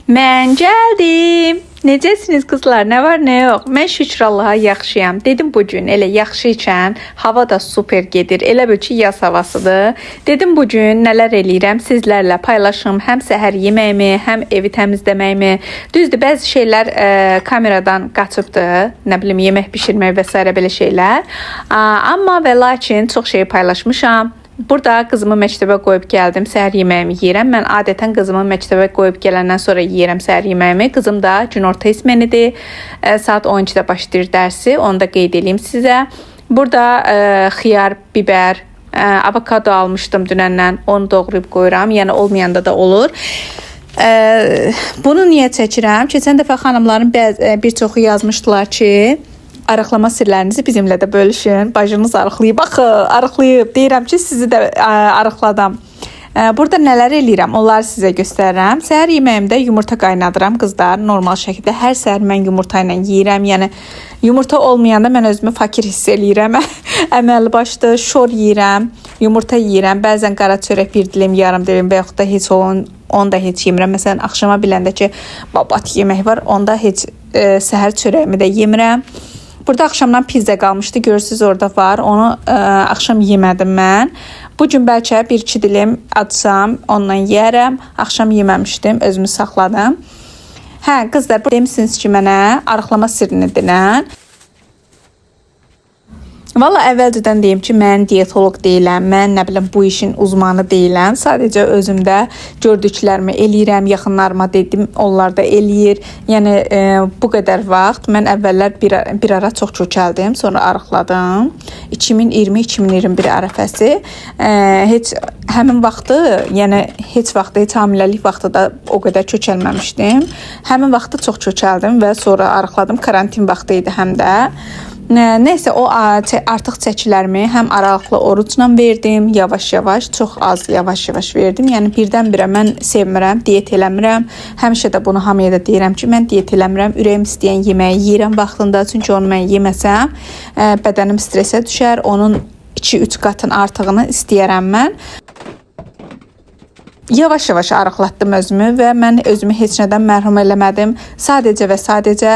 Mən gəldim. Necəsiniz qızlar? Nə var, nə yox? Mən şükür Allaha yaxşıyam. Dedim bu gün elə yaxşı ikən, hava da super gedir. Elə bil ki, yaz havasıdır. Dedim bu gün nələr eləyirəm, sizlərlə paylaşım. Həm səhər yeməyimi, həm evi təmizləməyimi. Düzdür, bəzi şeylər kameradan qaçıbdı. Nə bilim, yemək bişirmək və s. belə şeylər. Amma və lakin çox şey paylaşmışam. Burada qızımı məktəbə qoyub gəldim. Səhər yeməyimi yeyirəm. Mən adətən qızımı məktəbə qoyub gələndən sonra yeyirəm səhər yeməyimi. Qızım da günorta ismenidir. Saat 12-də başlayır dərsi. Onu da qeyd eləyim sizə. Burada xiyar, biber, avokado almışdım dünəndən. Onu doğrayıb qoyuram. Yəni olmayanda da olur. Bunu niyə çəkirəm? Keçən dəfə xanımların bir çoxu yazmışdılar ki, arıqlama sirlərinizi bizimlə də bölüşün. Bacınız arıqlayıb. Axı, arıqlayıb. Deyirəm ki, sizi də arıqladam. Burada nələr eləyirəm, onları sizə göstərirəm. Səhər yeməyimdə yumurta qaynadıram qızlar, normal şəkildə. Hər səhər mən yumurta ilə yeyirəm. Yəni yumurta olmayanda mən özümü fakir hiss eləyirəm. Əməlli başlı şor yeyirəm, yumurta yeyirəm. Bəzən qara çörək bir dilim, yarım dilim və yaxud da heç onu da heç yemirəm. Məsələn, axşama biləndə ki, babat yemək var, onda heç səhər çörəyimi də yemirəm. Burada axşamdan pizza qalmışdı. Görürsüz orada var. Onu axşam yemədim mən. Bu gün bəlkə bir-iki dilim açsam, ondan yeyərəm. Axşam yeməmişdim, özümü saxladım. Hə, qızlar, demisiniz ki, mənə arıqlama sirrini dinən. Valla əvvəlcədən deyim ki, mən diyetoloq deyiləm, mən nə bilim bu işin uzmanı deyiləm. Sadəcə özümdə gördüklərimi eləyirəm, yaxınlarıma dedim, onlar da eləyir. Yəni bu qədər vaxt mən əvvəllər bir ara çox kökəldim, sonra arıqladım. 2020-2021 ərəfəsi. Heç həmin vaxtı, yəni heç vaxt, heç hamiləlik vaxtı da o qədər kökəlməmişdim. Həmin vaxtı çox kökəldim və sonra arıqladım. Karantin vaxtı idi həm də. Neysə o artıq çəkilərimi həm aralıqlı orucla verdim, yavaş-yavaş, çox az yavaş-yavaş verdim. Yəni birdən-birə mən sevmirəm, diyet eləmirəm. Həmişə də bunu hamıya da deyirəm ki, mən diyet eləmirəm. Ürəyim istəyən yeməyi yeyirəm vaxtında. Çünki onu mən yeməsəm, bədənim stressə düşər. Onun 2-3 qatın artığını istəyərəm mən. Yavaş-yavaş arıqlatdım özümü və mən özümü heç nədən məhrum eləmədim. Sadəcə və sadəcə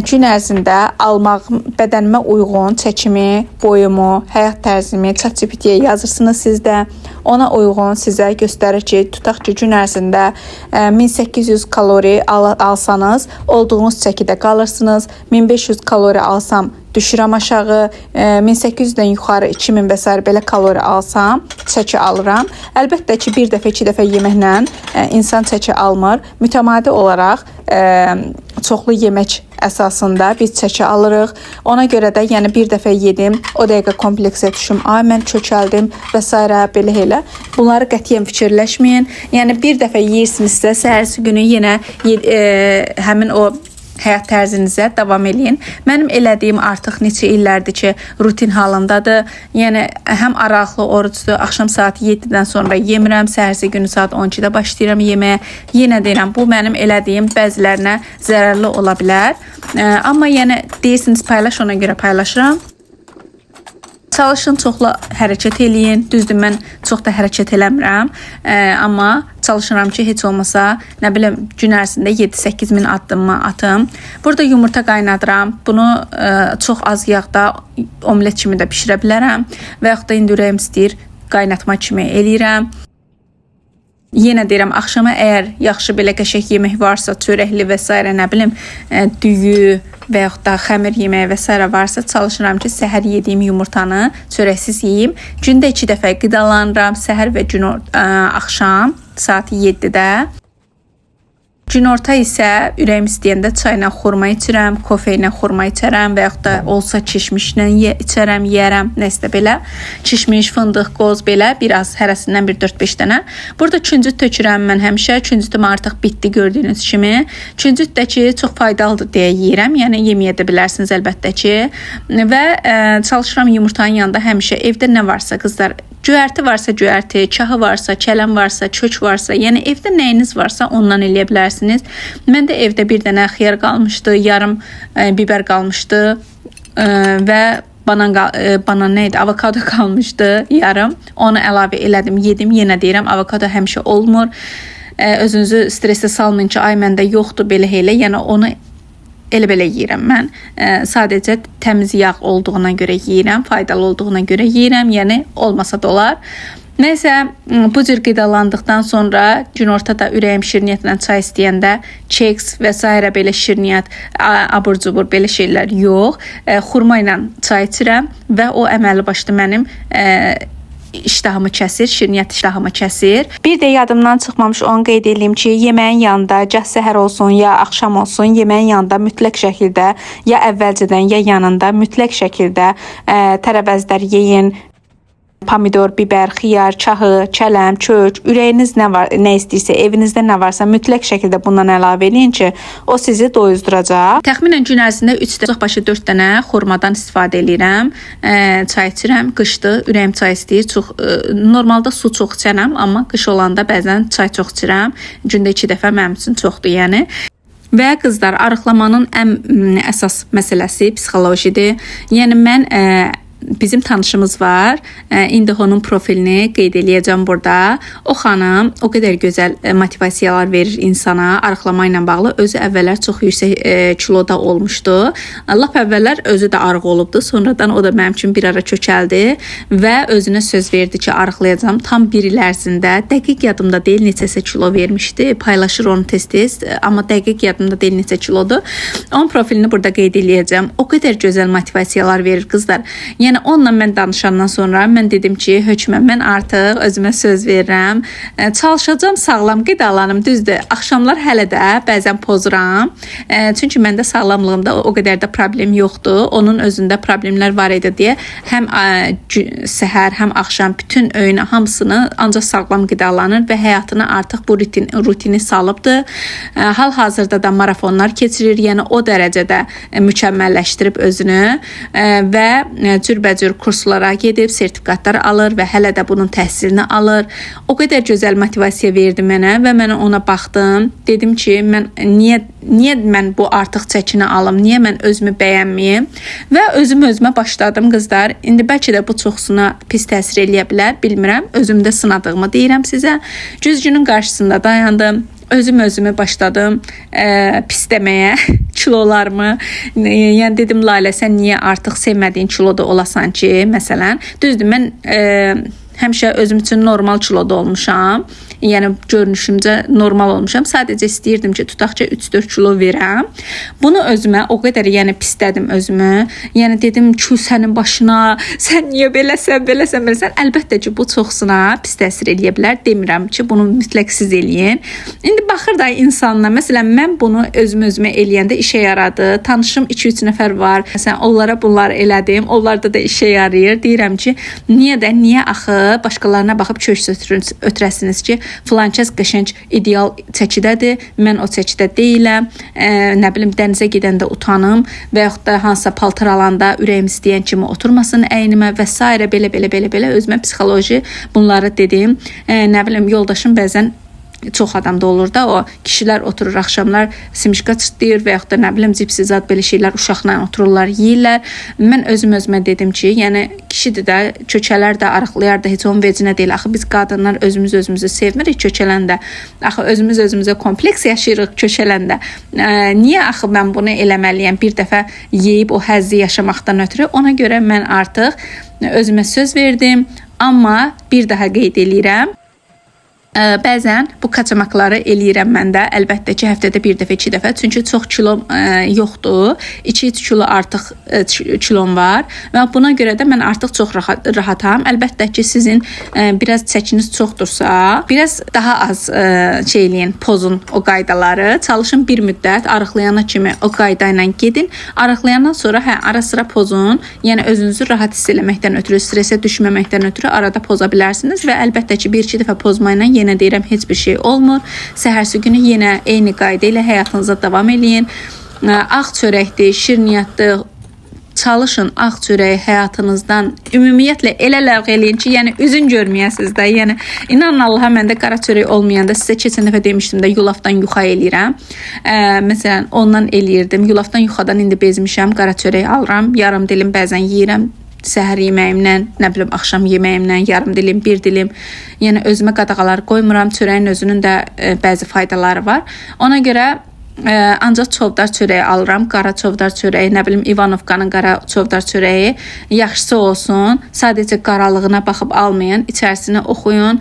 gün ərzində almaq bədənimə uyğun çəkimi, boyumu, həyat tərzimi ChatGPT-yə yazırsınız siz də. Ona uyğun sizə göstərir ki, tutaq ki, gün ərzində 1800 kalori alsanız, olduğunuz çəkidə qalırsınız. 1500 kalori alsam düşürəm aşağı, 1800-dən yuxarı 2000 və s. belə kalori alsam çəki alıram. Əlbəttə ki, bir dəfə, iki dəfə yeməklə insan çəki almır. Mütəmadi olaraq çoxlu yemək əsasında biz çəki alırıq. Ona görə də yəni bir dəfə yedim, o dəqiqə kompleksə düşüm, ay mən kökəldim və s. belə elə. Bunları qətiyyən fikirləşməyin. Yəni bir dəfə yeyirsinizsə, səhərsi günü yenə həmin o həyat tərzinizə davam eləyin. Mənim elədiyim artıq neçə illərdir ki, rutin halındadır. Yəni həm aralıqlı orucdur. Axşam saat 7-dən sonra yemirəm, səhərsi günü saat 12-də başlayıram yeməyə. Yenə deyirəm, bu mənim elədiyim bəzilərinə zərərli ola bilər. Amma yəni deyirsiniz paylaş, ona görə paylaşıram. Çalışın çoxlu hərəkət eləyin. Düzdür, mən çox da hərəkət eləmirəm. Amma çalışıram ki, heç olmasa, nə bilim, gün ərzində 7-8 min addımımı atım. Burada yumurta qaynadıram. Bunu çox az yağda omlet kimi də bişirə bilərəm və yaxud da indi ürəyim istəyir, qaynatma kimi eləyirəm. Yenə deyirəm, axşama əgər yaxşı belə qəşəng yemək varsa, çörəkli və s. nə bilim, düyü və yaxud da xəmir yeməyi və s. varsa, çalışıram ki, səhər yediyim yumurtanı çörəksiz yeyim. Gündə 2 dəfə qidalanıram, səhər və axşam saat 7-də. Günorta isə ürəyim istəyəndə çayla xurma içirəm, kofe ilə xurma içərəm və yaxud da olsa kişmişlə içərəm, yeyərəm, nəsə belə. Kişmiş, fındıq, qoz belə biraz hərəsindən bir 4-5 dənə. Burada küncüt tökürəm mən həmişə. Küncütüm artıq bitdi gördüyünüz kimi. Küncüt də ki, çox faydalıdır deyə yeyirəm. Yəni yeməyə də bilərsiniz əlbəttə ki. Və çalışıram yumurtanın yanında həmişə evdə nə varsa qızlar, göyərti varsa göyərti, kahı varsa, kələm varsa, kök varsa, yəni evdə nəyiniz varsa ondan eləyə bilərsiniz. Məndə evdə bir dənə xiyar qalmışdı, yarım biber qalmışdı və banan banan nə idi? Avokado qalmışdı yarım. Onu əlavə elədim, yedim. Yenə deyirəm, avokado həmişə olmur. Özünüzü stressə salmayın ki, ay məndə yoxdur belə elə. Yəni onu elə belə yeyirəm mən. Sadəcə təmiz yağ olduğuna görə yeyirəm, faydalı olduğuna görə yeyirəm. Yəni olmasa da olar. Nəysə, bu cür qidalandıqdan sonra günorta da ürəyim şirniyyatla çay istəyəndə keks və s. belə şirniyyat, abur cubur belə şeylər yox. Xurma ilə çay içirəm və o əməlli başlı mənim iştahımı kəsir, şirniyyat iştahımı kəsir. Bir də yadımdan çıxmamış onu qeyd eləyim ki, yeməyin yanında gah səhər olsun ya axşam olsun, yeməyin yanında mütləq şəkildə ya əvvəlcədən ya yanında mütləq şəkildə tərəvəzlər yeyin. Pomidor, biber, xiyar, çahı, kələm, kök, ürəyiniz nə var, nə istəyirsə, evinizdə nə varsa mütləq şəkildə bundan əlavə eləyin ki, o sizi doyuzduracaq. Təxminən gün ərzində 3 ocaq başı 4 dənə xurmadan istifadə eləyirəm. Çay içirəm. Qışdır, ürəyim çay istəyir. Çox normalda su çox içərəm, amma qış olanda bəzən çay çox içirəm. Gündə 2 dəfə mənim üçün çoxdur, yəni. Və qızlar, arıqlamanın ən əsas məsələsi psixolojidir. Yəni mən bizim tanışımız var. İndi onun profilini qeyd eləyəcəm burada. O xanım o qədər gözəl motivasiyalar verir insana arıqlama ilə bağlı. Özü əvvəllər çox yüksək kiloda olmuşdu. Lap əvvəllər özü də arıq olubdu. Sonradan o da mənim üçün bir ara kökəldi və özünə söz verdi ki, arıqlayacağam. Tam bir il ərzində, dəqiq yadımda deyil neçəsə kilo vermişdi. Paylaşır onu tez-tez, amma dəqiq yadımda deyil neçə kilodur. Onun profilini burada qeyd eləyəcəm. O qədər gözəl motivasiyalar verir qızlar. Yəni onunla mən danışandan sonra mən dedim ki, hökmən mən artıq özümə söz verirəm. Çalışacağam sağlam qidalanım. Düzdür, axşamlar hələ də bəzən pozuram. Çünki məndə sağlamlığımda o qədər də problem yoxdur. Onun özündə problemlər var idi deyə həm səhər, həm axşam bütün öğünü hamısını ancaq sağlam qidalanır və həyatına artıq bu rutini salıbdı. Hal-hazırda da marafonlar keçirir. Yəni o dərəcədə mükəmməlləşdirib özünü və cürbəcür kurslara gedib sertifikatlar alır və hələ də bunun təhsilini alır. O qədər gözəl motivasiya verdi mənə və mən ona baxdım. Dedim ki, mən niyə mən bu artıq çəkini alım? Niyə mən özümü bəyənməyim? Və özüm özümə başladım qızlar. İndi bəlkə də bu çoxsuna pis təsir eləyə bilər, bilmirəm. Özümdə sınadığımı deyirəm sizə. Güzgünün qarşısında dayandım. Özüm özümü başladım pis deməyə kilolarımı. Yəni dedim Lalə, sən niyə artıq sevmədiyin kiloda olasan ki, məsələn. Düzdür, mən həmişə özüm üçün normal kiloda olmuşam. Yəni görünüşümcə normal olmuşam. Sadəcə istəyirdim ki, tutaq ki 3-4 kilo verəm. Bunu özümə o qədər yəni pislədim özümü. Yəni dedim ki, sənin başına, sən niyə beləsən, beləsən, beləsən. Əlbəttə ki, bu çoxsuna pis təsir eləyə bilər. Demirəm ki, bunu mütləq siz eləyin. İndi baxır da insanlar. Məsələn, mən bunu özüm özümə eləyəndə işə yaradı. Tanışım 2-3 nəfər var. Məsələn, onlara bunları elədim. Onlarda da işə yarayır. Deyirəm ki, niyə axı başqalarına baxıb köks ötürəsiniz ki, filankəs qəşəng ideal çəkidədir, mən o çəkidə deyiləm. Nə bilim dənizə gedəndə utanım və yaxud da hansısa paltar alanda ürəyim istəyən kimi oturmasın əynimə və s. belə özümə psixoloji bunları dedim. Nə bilim yoldaşım bəzən çox adamda olur da o kişilər oturur axşamlar simişka çıtlayır və yaxud da nə bilim cipsi zad belə şeylər uşaqla otururlar, yeyirlər. Mən özüm özümə dedim ki, yəni kişidir də, kökələr də, arıqlayar da, heç onun vecinə deyil. Axı biz qadınlar özümüz özümüzü sevmirik kökələndə. Axı özümüz özümüzə kompleks yaşayırıq kökələndə. Niyə axı mən bunu eləməliyəm? Bir dəfə yeyib o həzzi yaşamaqdan ötürü. Ona görə mən artıq özümə söz verdim. Amma bir daha qeyd eləyirəm. Bəzən bu kaçamakları eləyirəm mən də. Əlbəttə ki, həftədə bir dəfə, iki dəfə. Çünki çox kilom yoxdur. 2-3 kilo artıq kilom var və buna görə də mən artıq çox rahatam. Əlbəttə ki, sizin biraz çəkiniz çoxdursa, biraz daha az şey eləyin, pozun o qaydaları. Çalışın bir müddət arıqlayana kimi o qayda ilə gedin. Arıqlayandan sonra hə ara sıra pozun. Yəni özünüzü rahat hiss eləməkdən ötürü, stressə düşməməkdən ötürü arada poza bilərsiniz və əlbəttə ki, bir-iki dəfə pozmayla yenə deyirəm heç bir şey olmur. Səhərsi günü yenə eyni qayda ilə həyatınıza davam eləyin. Ağ çörəkdir, şirniyyatdır. Çalışın ağ çörəyi həyatınızdan ümumiyyətlə elə ləğv eləyin ki, yəni üzün görməyəsiniz də. Yəni inanın Allaha məndə qara çörək olmayanda sizə keçən dəfə demişdim də yulafdan yuxa eləyirəm. Məsələn, ondan eləyirdim. Yulafdan yuxadan indi bezmişəm, qara çörək alıram, yarım dilim bəzən yeyirəm. Səhər yeməyimlə, nə bilim, axşam yeməyimlə yarım dilim, bir dilim. Yəni özümə qadağalar qoymuram. Çörəyin özünün də bəzi faydaları var. Ona görə ancaq çovdar çörəyi alıram. Qara çovdar çörəyi, nə bilim, İvanovkanın qara çovdar çörəyi yaxşısı olsun. Sadəcə qaralığına baxıb almayın, içərisini oxuyun.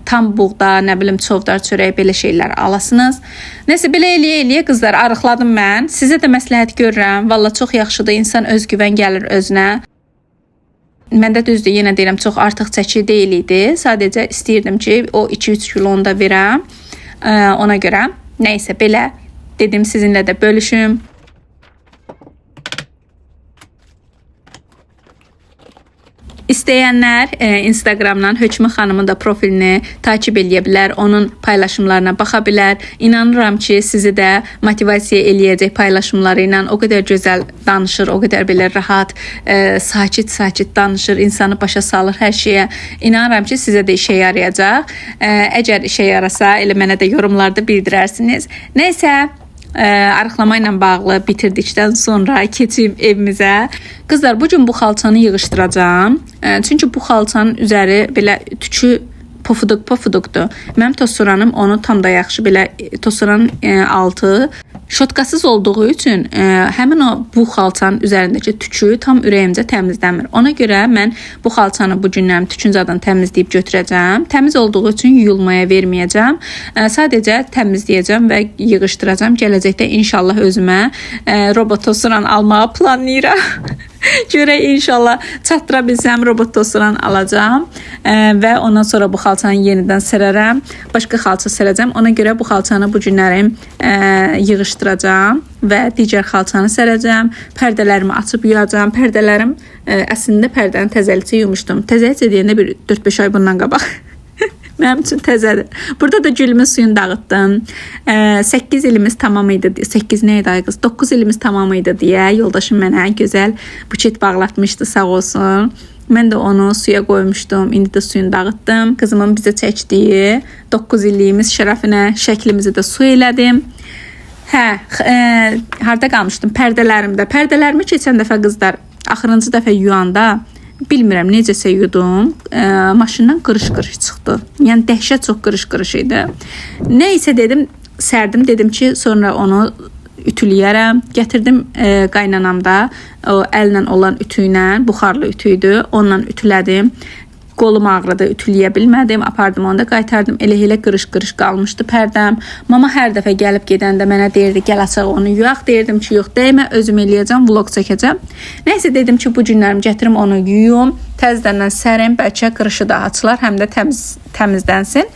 Tam buğda, nə bilim, çovdar çörəyi belə şeylər alasınız. Nəsə belə eləyə-eləyə qızlar arıqladım mən. Sizə də məsləhət görürəm. Valla çox yaxşıdır. İnsan özgüvən gəlir özünə. Məndə düzdür, yenə deyirəm, çox artıq çəki deyil idi. Sadəcə istəyirdim ki, o 2-3 kilonu da verəm. Ona görə nəysə belə dedim sizinlə də bölüşüm. İstəyənlər Instagramdan Hökmü xanımın da profilini takib eləyə bilər, onun paylaşımlarına baxa bilər. İnanıram ki, sizi də motivasiya eləyəcək paylaşımları ilə. O qədər gözəl danışır, o qədər belə rahat, sakit-sakit danışır, insanı başa salır hər şeyə. İnanıram ki, sizə də işə yarayacaq. Əgər işə yarasa, elə mənə də yorumlarda bildirərsiniz. Nəysə, arıqlama ilə bağlı bitirdikdən sonra keçim evimizə. Qızlar, bu gün bu xalçanı yığışdıracağam. Çünki bu xalçanın üzəri belə tükü pofuduk pofudukdur. Mənim tosturanım onu tam da yaxşı belə tosturanın altı şotkasız olduğu üçün həmin o bu xalçanın üzərindəki tükü tam ürəyimcə təmizləmir. Ona görə mən bu xalçanı bu gündən tükün zadını təmizləyib götürəcəm. Təmiz olduğu üçün yuyulmaya verməyəcəm. Sadəcə təmizləyəcəm və yığışdıracağam. Gələcəkdə inşallah özümə robot tosturan almağı planlayıram. Görək inşallah çatdıra bilsəm robot tosturan alacağam və ondan sonra bu xalçanı yenidən sərərəm. Başqa xalça sərəcəm. Ona görə bu xalçanı bu günlərim yığışdıracağam və digər xalçanı sərəcəm. Pərdələrimi açıb yuyacağam. Pərdələrim əslində pərdəni təzəlikcə yumuşdum. Təzəlikcə deyəndə bir 4-5 ay bundan qabaq. Mənim üçün təzədir. Burada da gülümün suyunu dağıtdım. 8 ilimiz tamam idi. 8 nə idi ay qız? 9 ilimiz tamam idi deyə yoldaşım mənə gözəl buket bağlatmışdı, sağ olsun. Mən də onu suya qoymuşdum. İndi də suyunu dağıtdım. Qızımın bizə çəkdiyi 9 illiyimiz şərəfinə şəklimizi də su elədim. Hə, harda qalmışdım? Pərdələrimdə. Pərdələrimi keçən dəfə qızlar axırıncı dəfə yuyanda bilmirəm necəsə yudum. Maşından qırış-qırış çıxdı. Yəni dəhşət çox qırış-qırış idi. Nə isə dedim, sərdim, dedim ki, sonra onu ütüləyərəm. Gətirdim qaynanamda o əllə olan ütü ilə, buxarlı ütü idi. Onunla ütülədim. Qolum ağrıdı, ütüləyə bilmədim. Apardım onu da qaytardım. Elə-elə qırış-qırış qalmışdı pərdəm. Mama hər dəfə gəlib gedəndə mənə deyirdi, gəl açaq onu yuyaq. Deyirdim ki, yox, dəymə, özüm eləyəcəm, vlog çəkəcəm. Nəysə dedim ki, bu günlərim gətirim onu yuyum, təzədən sərim, bəlkə qırışı da açılar, həm də təmizlənsin.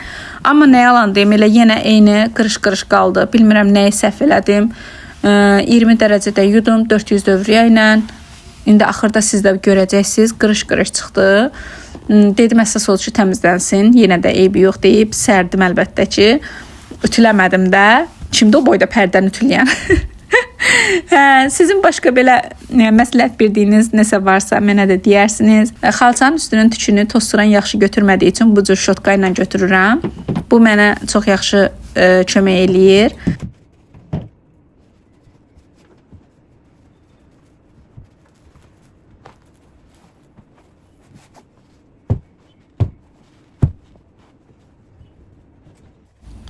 Amma nə yalan deyim, elə yenə eyni qırış-qırış qaldı. Bilmirəm nəyi səhv elədim. 20 dərəcədə yudum, 400 dövrüyə ilə. İndi axırda siz də görəcəksiniz, qırış-qırış çıxdı. Dedim əsas odur ki, təmizlənsin. Yenə də eybi yox deyib sərdim əlbəttə ki. Ütüləmədim də. Kimdir o boyda pərdəni ütüləyən? Hə, sizin başqa belə məsləhət bildiyiniz nəsə varsa mənə də deyərsiniz. Xalçanın üstünün tükünü tosturan yaxşı götürmədiyi üçün bu cür şotka ilə götürürəm. Bu mənə çox yaxşı kömək eləyir.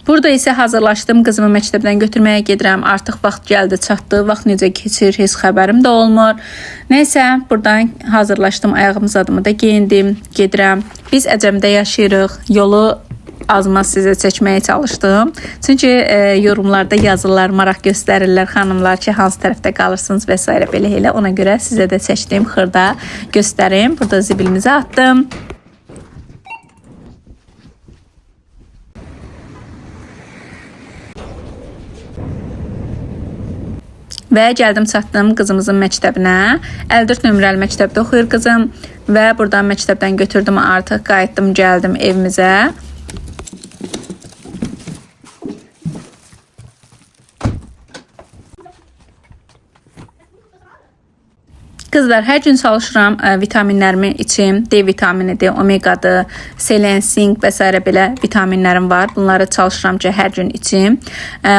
Burada isə hazırlaşdım, qızımı məktəbdən götürməyə gedirəm. Artıq vaxt gəldi, çatdı. Vaxt necə keçir, heç xəbərim də olmur. Nəysə, buradan hazırlaşdım, ayağımı zadımı da geyindim, gedirəm. Biz Əcəmdə yaşayırıq. Yolu azmaz sizə çəkməyə çalışdım. Çünki yorumlarda yazırlar, maraq göstərirlər xanımlar ki, hansı tərəfdə qalırsınız və s. belə elə. Ona görə sizə də çəkdim, xırda göstərim. Burada zibilimizi atdım. Və gəldim çatdım qızımızın məktəbinə. 54 nömrəli məktəbdə oxuyur qızım və buradan məktəbdən götürdüm artıq, qayıtdım, gəldim evimizə. Qızlar, hər gün çalışıram vitaminlərimi içim. D vitaminidir, omeqadır, selen, sink və s. belə vitaminlərim var. Bunları çalışıram ki, hər gün içim.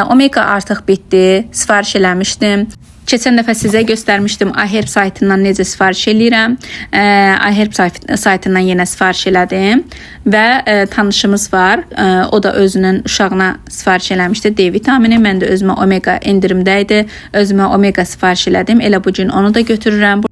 Omega artıq bitdi. Sifariş eləmişdim. Keçən dəfə sizə göstərmişdim iHerb saytından necə sifariş eləyirəm. iHerb saytından yenə sifariş elədim və tanışımız var. O da özünün uşağına sifariş eləmişdi D vitamini. Mən də özümə omega endirimdə idi. Özümə omega sifariş elədim. Elə bu gün onu da götürürəm.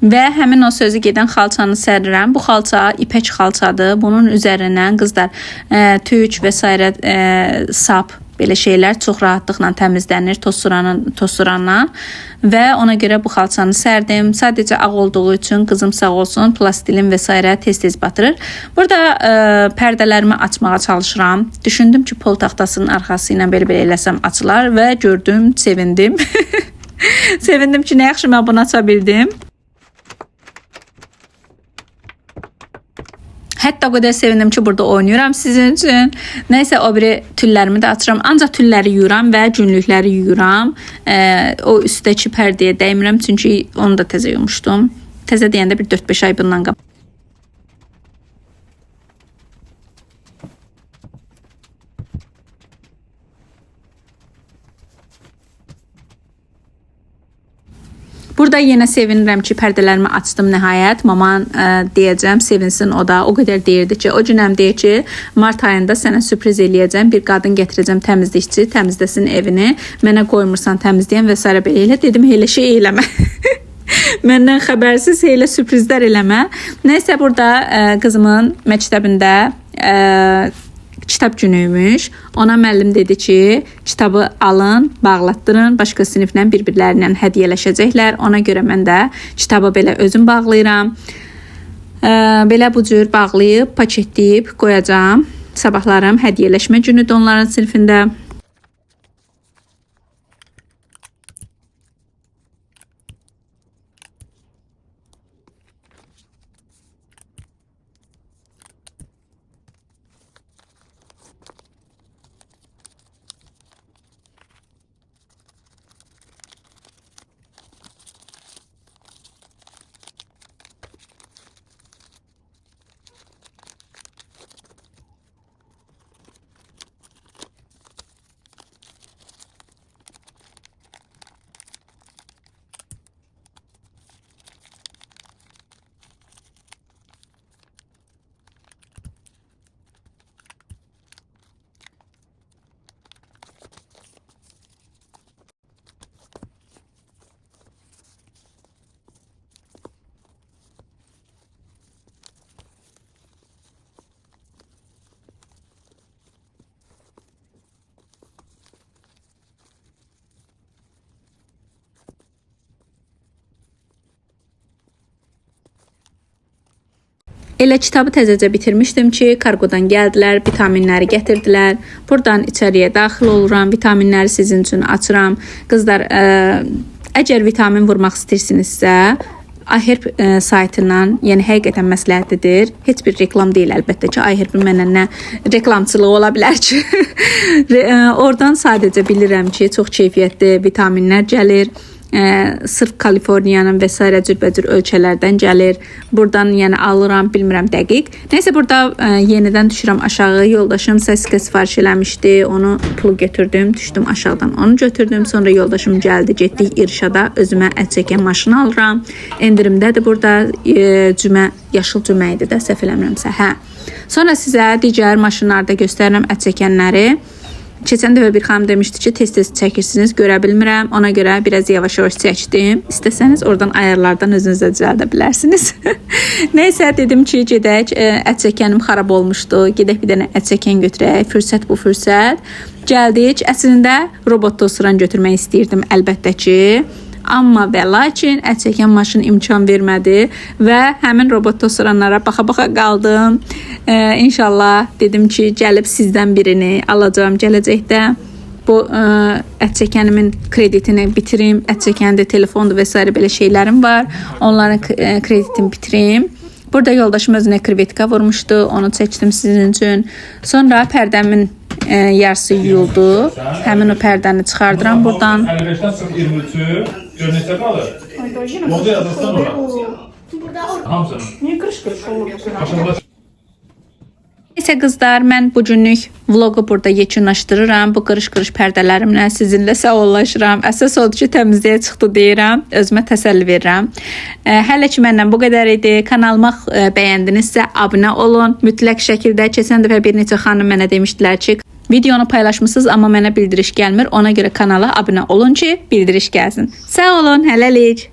Və həmin o sözü gedən xalçanı sərirəm. Bu xalça ipək xalçadır. Bunun üzərindən qızlar tük və sairə sap belə şeylər çox rahatlıqla təmizlənir toz surandan və ona görə bu xalçanı sərdim. Sadəcə ağ olduğu üçün qızım sağ olsun plastilin və sairə tez-tez batırır. Burada pərdələrimi açmağa çalışıram. Düşündüm ki, pol taxtasının arxası ilə belə-belə eləsəm açılar və gördüm, sevindim. Sevindim ki, nə yaxşı mən bunu aça bildim. Hətta o qədər sevindim ki, burada oynayıram sizin üçün. Nəysə, o biri tüllərimi də açıram. Ancaq tülləri yuyuram və günlükləri yuyuram. O üstdəki pərdəyə dəymirəm, çünki onu da təzə yumuşdum. Təzə deyəndə bir 4-5 ay bundan qabaq. Burada yenə sevinirəm ki, pərdələrimi açdım nəhayət. Maman deyəcəm, sevinsin o da. O qədər deyirdi ki, o gün həm deyir ki, mart ayında sənə sürpriz eləyəcəm. Bir qadın gətirəcəm təmizlikçi, təmizləsin evini. Mənə qoymursan təmizləyən və s. belə elə. Dedim, elə şey eləmə. Məndən xəbərsiz elə sürprizlər eləmə. Nəysə, burada qızımın məktəbində kitab günüymüş. Ona müəllim dedi ki, kitabı alın, bağlatdırın, başqa siniflə bir-birləri ilə hədiyyələşəcəklər. Ona görə mən də kitabı belə özüm bağlayıram. Belə bu cür bağlayıb, paketləyib qoyacağam. Sabahlarım hədiyyələşmə günüdür onların sinifində. Elə kitabı təzəcə bitirmişdim ki, kargodan gəldilər, vitaminləri gətirdilər. Buradan içəriyə daxil oluram, vitaminləri sizin üçün açıram. Qızlar, əgər vitamin vurmaq istəyirsinizsə, iHerb saytından, yəni həqiqətən məsləhətlidir. Heç bir reklam deyil əlbəttə ki, iHerbin mənə nə reklamçılığı ola bilər ki. Oradan sadəcə bilirəm ki, çox keyfiyyətli vitaminlər gəlir. Sırf Kaliforniyanın və sairə cürbəcür ölkələrdən gəlir. Buradan yəni alıram, bilmirəm dəqiq. Nəysə burada yenidən düşürəm aşağı. Yoldaşım səskə sifariş eləmişdi. Onu pulu götürdüm, düşdüm aşağıdan onu götürdüm. Sonra yoldaşım gəldi, getdik İrşada özümə ət çəkən maşın alıram. Endirimdədir burada cümə, yaşıl cümə idi də, səhv eləmirəmsə. Hə. Sonra sizə digər maşınlarda göstərirəm ət çəkənləri. Keçən dəfə bir xanım demişdi ki, tez-tez çəkirsiniz, görə bilmirəm. Ona görə biraz yavaş-yavaş çəkdim. İstəsəniz oradan ayarlardan özünüzə düzəldə bilərsiniz. Nəysə dedim ki, gedək. Ət çəkənim xarab olmuşdu. Gedək bir dənə ət çəkən götürək. Fürsət bu fürsət. Gəldik. Əslində robot tosturan götürmək istəyirdim əlbəttə ki. Amma və lakin ət çəkən maşın imkan vermədi və həmin robot tosturanlara baxa-baxa qaldım. İnşallah dedim ki, gəlib sizdən birini alacağam gələcəkdə. Bu ət çəkənimin kreditini bitirim. Ət çəkəndə telefondur və sairə belə şeylərim var. Onların kreditini bitirim. Burada yoldaşım özünə krevetka vurmuşdu. Onu çəkdim sizin üçün. Sonra pərdəmin yarısı yuyuldu. Həmin o pərdəni çıxardıram buradan. 55-dən sıx 23-ü gör neçə qalır? Orada yazılsan ora. Hamısını. Niye kırış-kırış olur? Aşağıda Neyse qızlar, mən bu günlük vloqu burada yekunlaşdırıram. Bu qırış-qırış pərdələrimlə sizinlə sağollaşıram. Əsas odur ki, təmizliyə çıxdı deyirəm. Özümə təsəlli verirəm. Hələ ki məndən bu qədər idi. Kanalıma bəyəndinizsə abunə olun. Mütləq şəkildə keçən dəfə bir neçə xanım mənə demişdilər ki, videonu paylaşmısınız, amma mənə bildiriş gəlmir. Ona görə kanala abunə olun ki, bildiriş gəlsin. Sağ olun, hələlik.